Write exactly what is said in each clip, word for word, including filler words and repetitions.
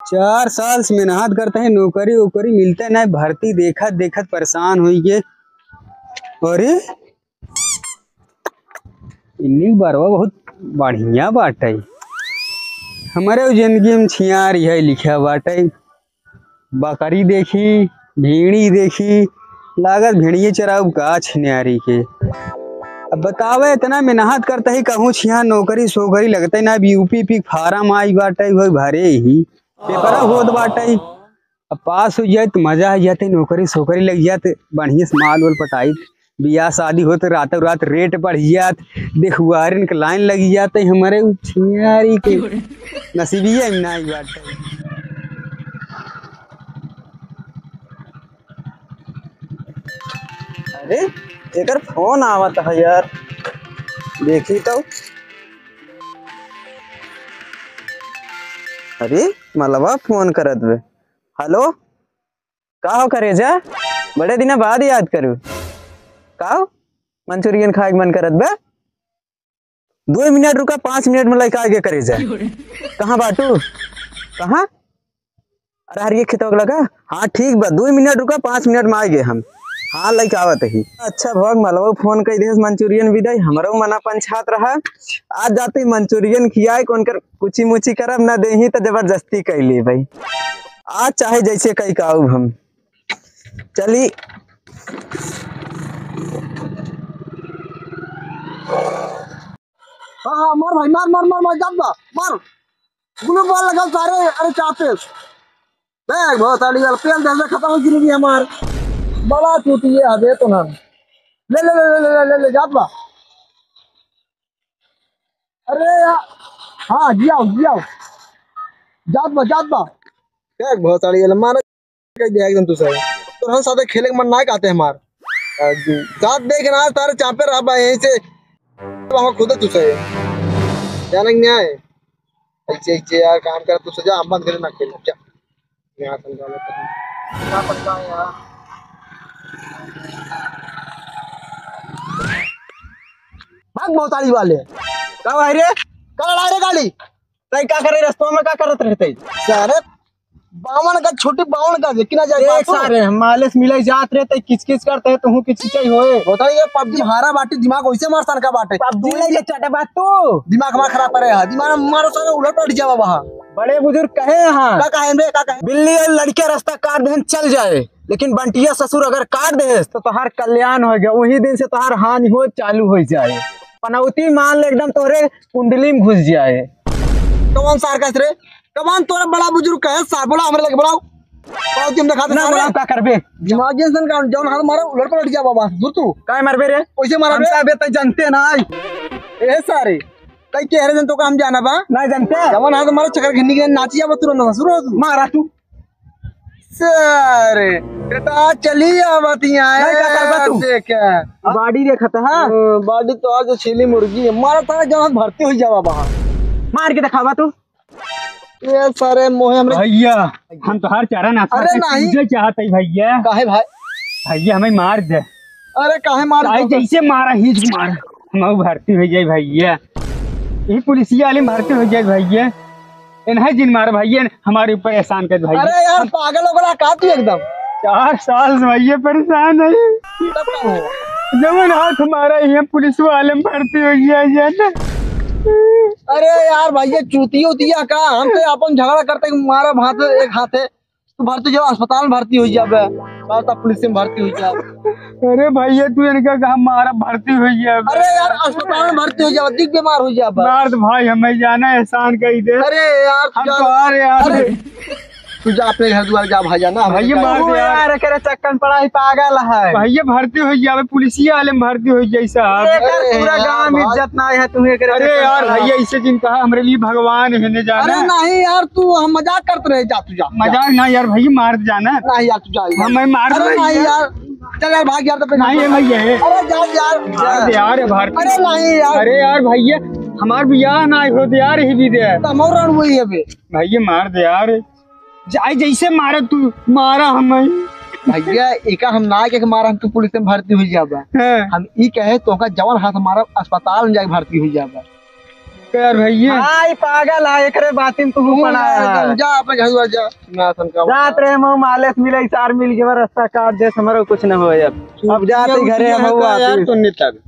चार साल से मेहनत करत ही, नौकरी ओकरी मिलते नाहीं, भर्ती देखत देखत परेशान होइ गए। अरे, इन्हीं बरवा बहुत बढ़िया बाटे। हमरे जिंदगी में छियार यही लिखा बाटे। बकरी देखी, भेड़ी देखी, लागत भेड़िए चराउब का छिनारी के। अब बतावे, इतना मेहनत करत ही, कहूँ छिया नौकरी सोकरी लगते ना। अब यूपी पी फार्म आई बाटे, वही भरे ही, पेपर होत बाटे। अब पास हो जाए तो मजा आ जाते, नौकरी सोकरी लग जाते, बढ़िया से माल वाल पटाई, बियाह शादी होत, रातों रात रेट बढ़ जात, देखुआरन के लाइन लग जाते। हमरे उ छियारी के नसीबिया में ना आई बाटे। अरे, एकर फोन आवत है यार, देखी तो। अरे, मलवा फोन करत बे। हेलो, का हो करेजा? बड़े दिना बाद याद करू। का हो? मंचूरियन खाए के मन करत बे? दो मिनट रुका, पाँच मिनट में लइका आगे करेजा। कहाँ बाटू? कहाँ? अरे हर ये खेतवा के लगा। हाँ ठीक बा, दो मिनट रुका, पाँच मिनट में आगे हम। हाँ लइका आवत ही। अच्छा भग मलवा फोन कई देस मंचूरियन भी दई, हमरो मना पंछात रहा। आज जाते ही मंचूरियन खियाए, कौन कर कुची मुची करब ना देही तो जबरदस्ती कैली भाई। आज चाहे जैसे कई काऊ हम। चली। हाँ, हाँ, मार भाई, मार, मार, मार, मार, जात बा, मार। ग्लू बॉल लगा सारे, अरे चापे। देख, बहुत सारी गल, पेल दे, खत्म हो जिंदगी हमार। बड़ा चूतिया हबे तो ना। ले, ले, ले, जात बा। अरे यार, हाँ, जियाओ, जियाओ। जात बा, जात बा। देख, बहुत सारी गल, मार। कह दिया एकदम तू सही। तोहरे साथे खेले के मन ना कहते हमार। आ, जात देख ना, सारे चापे रहा बा यहीं से। तो हम खुद तू सही। जाने के नहीं आए। ऐसे, ऐसे यार काम कर, तू सजा, हम बंद करे ना खेल, जा। यहाँ समझा लेते हैं। क्या पता है यार। भाग भौताली वाले। का भाई रे? का लड़ा रे गाड़ी? तै का करे रस्तवा में, का करत रहते? सारे बावन का, छोटी बावन का, लेकिन आ जाए ए बातू। सारे, हम मालिश मिलाई जात रहे, तै किच किच करते हैं, तुहूँ किच किच ही होए। बताइए, पबजी हारा बाटी, दिमाग वैसे मार सन का बाटे। पबजी तू ले ये चटा बात तू। दिमाग हमारा खराब करे है, दिमाग मारो सारे उलट पलट जावा वहाँ। बड़े बुजुर्ग कहे हैं। का कहे बे, का कहे? बिल्ली और लड़के रास्ता काट देहन चल जाए, लेकिन बंटिया ससुर अगर काट देहस, तो तोहार कल्याण हो गया, वही दिन से तोहार हानि हो चालू हो जाए। पनौती मान ले एकदम तोहरे कुंडली में घुस जाए। कौन सार का रे? कमान तोरा बड़ा बुजुर्ग कहे सार, बोला हमरे लगे, बोलाओ। बहुत दिन देखा ना सारे। बोला, का करबे? दिमाग जैसन का जौन हाल मारा, उलट पलट जा बाबा। दूर तू। काय मारबे रे? कैसे मारा हम बे? साहब, ये तो जानते ना आई। ए सारे, कई कह रहे जन तो काम जाना बा? नहीं जानते। जवन हाल मारा चक्कर घिन्नी के नाची जाबा तुरंत ससुर हो तू। मारा तू। सारे, बेटा चली आवत यहाँ नहीं, का करबा तू? देख। बॉडी देखत है। हाँ, बॉडी तो आज छीली मुर्गी है। मारा तारा जवन भर्ती हो जावा बाहर। मार के दिखावा तू। ये सारे मोहे हमरे भैया, हम तोहार चरण आशीर्वाद अरे नहीं। पूजे चाहत हई भैया। काहे भाई? भैया हमें मार दे। अरे काहे मार चाहे दे? जैसे मारा ही मार, हम भर्ती हो जाए भैया। यही पुलिसिया वाले में भर्ती हो जाए भैया। इन्हें जिन मार भैया, हमारे ऊपर एहसान कर भैया। अरे यार पागल हो गया का तू एकदम? चार साल से भैया परेशान है। तब का हुआ? जवन हाथ मारा ही हम पुलिस वाले में भर्ती हो गया है ना। अरे यार भैया चूतिया उतिया का, हम तो अपन झगड़ा करते मारा हाथ एक हाथ है। तू भर्ती जो अस्पताल में भर्ती हो जाबे, कहता पुलिस में भर्ती हो जाबे। अरे भैया तू इनका कहा मारा भर्ती हो जाबे। अरे यार अस्पताल में भर्ती हो जाबे, दिख बीमार हो जाबे। मार दे भाई हमें जाना एहसान कही दे। अरे यार तू हम जा, तो आ रहे यार। अरे तू जा अपने घर दुआर जा भाई जाना। भैया मार दे यार। यार एकरे चक्कर में पड़ा ही पागल है। भैया भर्ती हो जाबे, पुलिसिया वाले में भर्ती हो जाए साहब। एकर अरे पूरा यार, गांव भाई। इज्जत ना है तुम्हें एकरे अरे चक्कर में यार पड़ा। भैया इसे जिन कहा हमरे लिए भगवान है ने जाना। अरे नहीं यार तू हम मजाक करते रहे, जा तू जा। मजाक ना यार भैया मार दे जाना। नहीं यार तू जा यार। हमें मार अरे दे नहीं यार। यार। चल यार भाग यार तो नहीं है भैया। अरे जा यार। मार दे यार भारती। अरे नहीं यार। अरे यार भैया हमार बियाह ना हो दे यार ही भी दे। तो हम और वही है बे। भैया मार दे यार। जाए जैसे मारे तू मारा हमें। भैया एका हम ना के मारा हम तू पुलिस में भर्ती हो जाबा। हाँ। हम ई कहे तो का जवान हाथ मारा अस्पताल में जाके भर्ती हो जाबा। यार भैया। हाँ, ई पागल है, एकरे बातिन तू तू पड़ा यार, है। जा अपन घरवा जा। ना सन का जात रहे, हम माले से मिले, सार मिल गए, रास्ता काट दे, हमरो कुछ न होए अब। अब जात ही घरे हम का यार, आते। सुनने तक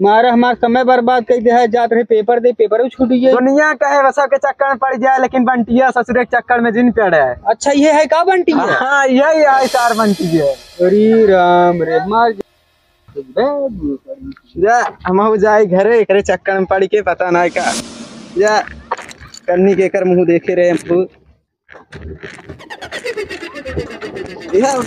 मारा हमार समय बर्बाद कर दे है, जात रहे पेपर दे, पेपर छूट गए। दुनिया का है, बस के चक्कर में पड़ जाए, लेकिन बंटिया ससुरे के चक्कर में जिन पड़े है। अच्छा, ये है का बंटिया? हाँ, यही है सार बंटिया। अरे राम रे, हमार जा, हम हो जाए घरे, एकरे चक्कर में पड़ के पता ना का। जा, कन्नी के कर मुँह देखे रहे हम। यह